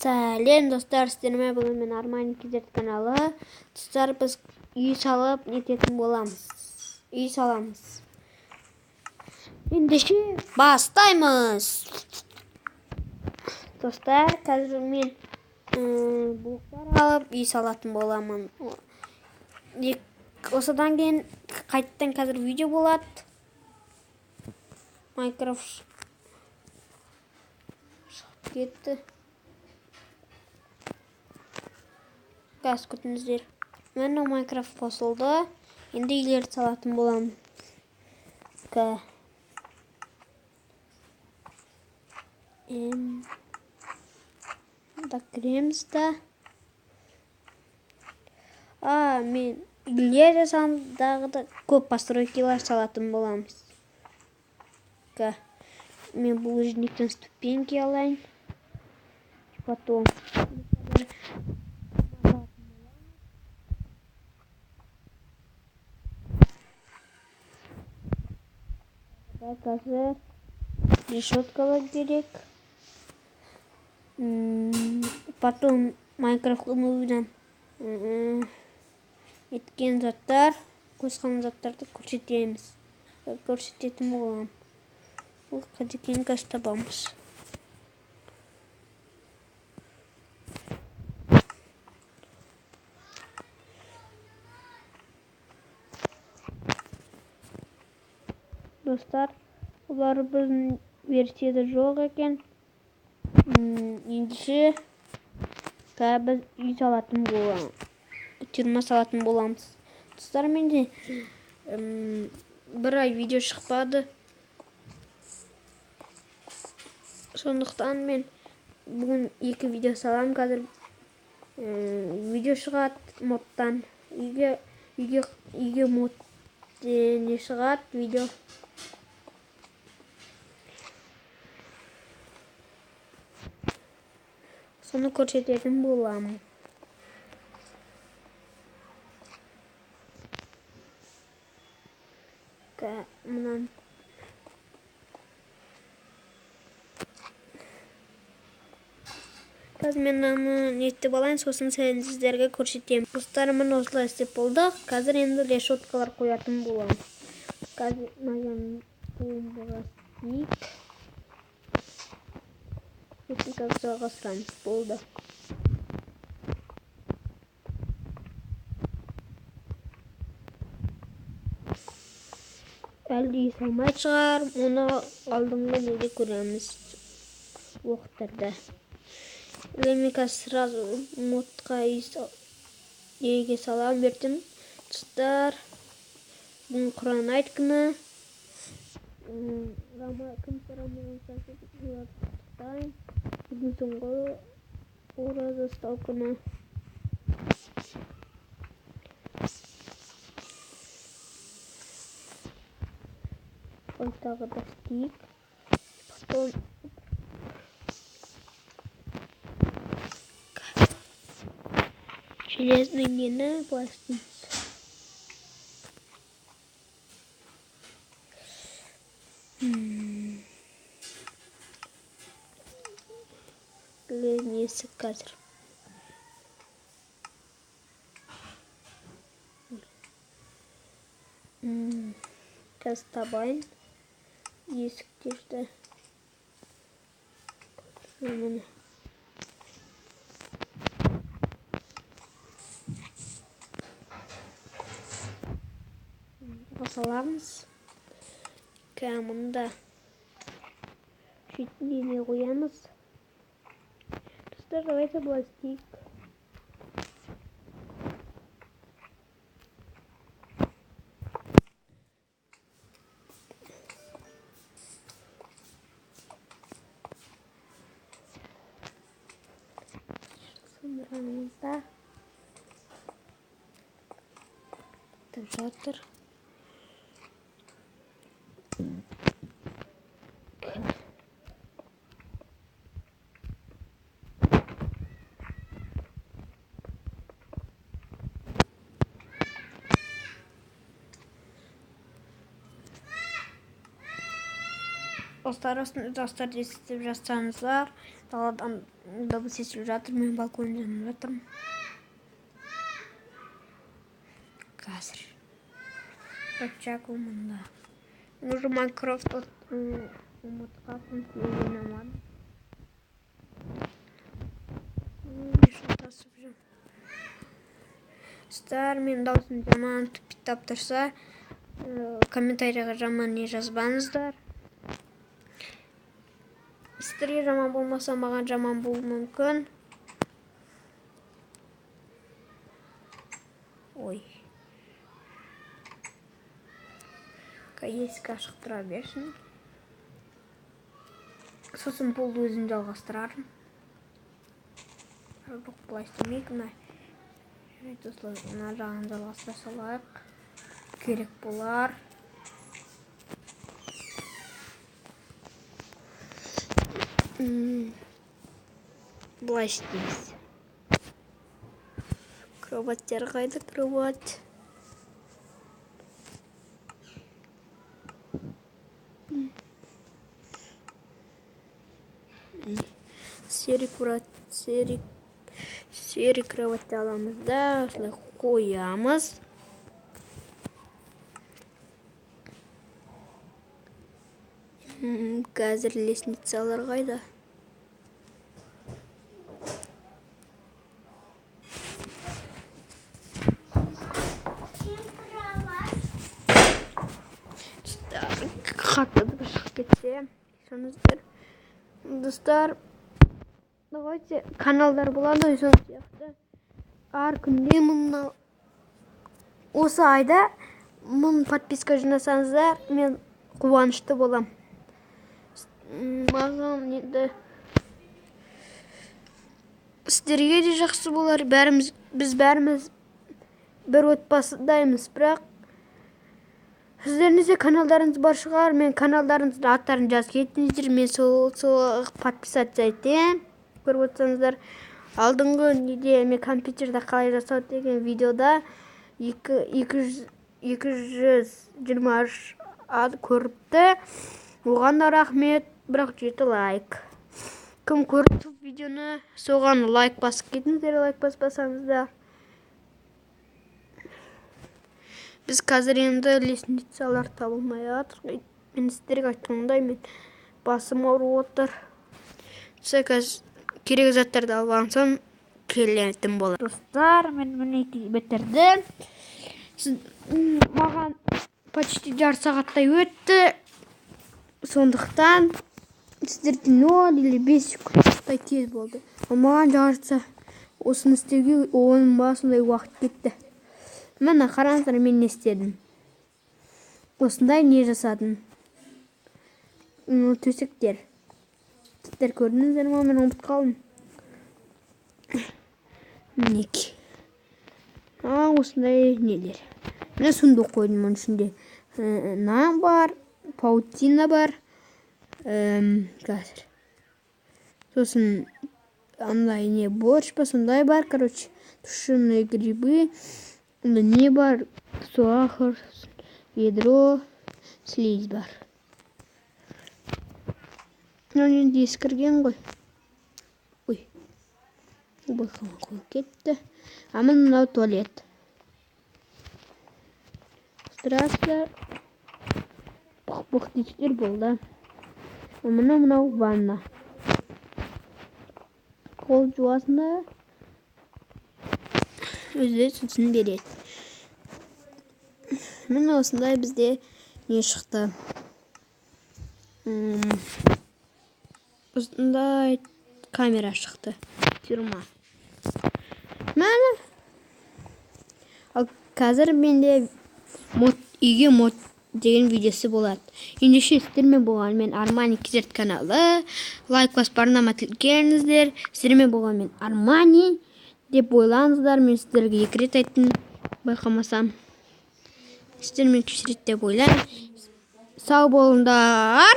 Сәлем достар, сіздермен бүгін мен Армани KZ каналы. Достар, біз үй салып нететін боламыз. Үй саламыз. Ендеше бастаймыз. Достар, қазір мен блоктар алып үй салатын боламын. Осыдан кейін қайтадан қазір видео болады. Майнкрафт шығып кетті. Газ күтіңіздер. Міне Майнкрафт қосылды. Енді үйлерді салатын боламын. К. М. Да кіреміз да. Мен үйлер жасамыз, дағы да көп постройкалар салатын боламыз. К. Мен булыжниктен ступеньки алайын. Потом қазір решеткалар керек. Потом Майнкрафт мувидан еткен заттар, қосқан заттарды көрсетеміз. Көрсететін боламын. Бұл қадекең қазір табамыз. Достар, олар біздің версияда жоқ екен. Ендеше қазір біз үй салатын боламыз. Тюрьма салатын боламыз. Достар, менде бір ай видео шықпады. Сондықтан мен бүгін 2 видео саламын. Қазір видео шығады модтан. Үйге мод не шығады видео. Соны көрсететін боламын. Мынан қазір мен мынаны неттеп алайын, сосын сіздерге көрсетемін. Достар, міне осылай істеп болдық. Қазір енді решеткалар қоятын боламын. Қазір мына бомбаға істейік. Сосын қазір жалғастырамыз. Болды. Әлі үй салмай шығар, оны алдыңғы неде көреміз уақыттарда. Или мен қазір сразу модқа үй неге саламын ертең. Достар, бүгін Құран айт күні. Кім Рамазан ұстаса, оларды құттықтаймын. Бүгін соңғы ораза ұстау күні. Тағы да істейік. Потом железный нені былай істейміз. Железный есік қазір. Қазір табайын есіктерді. Міне. Саламыз. Мында шетіне қоямыз. Достар, давайте былай істейік. Сындырамыз да. Бітіп жатыр. Достар, осындай достар естіп жатсаңыздар, Даладан дыбыс естіліп жатыр, мен балконда жатырмын. Қазір. Рычаг мында. Мен уже Майнкрафт ұмытып қалыппын, ойнамадым. Достар, мен даусым жаман тупиттап тұрса, комментарийға жаман не жазбаңыздар. Сіздерге жаман болмаса, маған жаман болуы мүмкін. Ой. Есік ашық тұра берсін. Сосын полды өзім жалғастырармын. Жоқ, былай істемейік, мына. Осылай мына жағын жалғастыра салайық. Керек болар. Былай істейміз. Кроваттер қайда, кровать? Серый кроватьті аламыз да, осылай қоямыз. Қазір лестницалар қайда? Қатты дыбыс шығып кетсе, кешіріңіздер. Достар, давайте каналдар болады, сол сияқты. Әр күнде осы айда 1000 подписка жинасаңыздар, мен қуанышты болам. Маған енді сіздерге де жақсы болар. Біз бәріміз бір отбасыдаймыз, бірақ сіздеріңізде каналдарыңыз бар шығар. Мен каналдарыңыздың аттарын жазып кетіңіздер, мен сол подписаться етемін. Көріп отырсаңыздар, алдыңғы неде мен компьютерде қалай жасау деген видеода 223 ад көріпті. Оған да рахмет, бірақ 7 лайк. Кім көрді видеоны, соған лайк басып кетіңіздер, лайк баспасаңыздар. Біз қазір енді лестницалар табылмай жатыр. Мен сіздерге айтқандай, мен басым ауырып отыр. Қазір керек заттарды алып алған соң келетін болады. Достар, мен мінекей бітірдім. Маған почти жарты сағаттай өтті. Сондықтан сіздерде 0 или 5 секундтай тез болды. Ал маған жарты осыны істеуге 10 ба сондай уақыт кетті. Міне қараңыздар, мен не істедім. Осындай не жасадым. Төсектер. Сіздер көрдіңіздер ма, мен ұмытып қалдым. Мінекей. Осындай нелер. Міне сундук қойдым, оның ішінде нан бар, паутина бар. Қазір. Сосын андай не борщ па, сондай бар, короче, тушеные грибы. Онда не бар? Сахар, ведро, слизь бар. Мынау енді ескірген ғой. Ой. Байқамай қойып кетті. А мынау туалет. Здравствуйте. Бұқ-бұқ дейтіндер болды. Мынау ванна. Қол жуасың да өзі сүтін береді. Міне осындай бізде не шықты. Осындай камера шықты. Тюрьма. Міне. Ал қазір менде үйге мод деген видеосы болады. Ендеше сіздермен болған мен Армани KZ каналы. Лайк басып арнама тіркеліңіздер. Сіздермен болған мен Армани деп ойлаңыздар. Мен сіздерге 2 рет айттым, байқамасам. Сіздермен 3 рет деп ойлаймын. Сау болыңдар.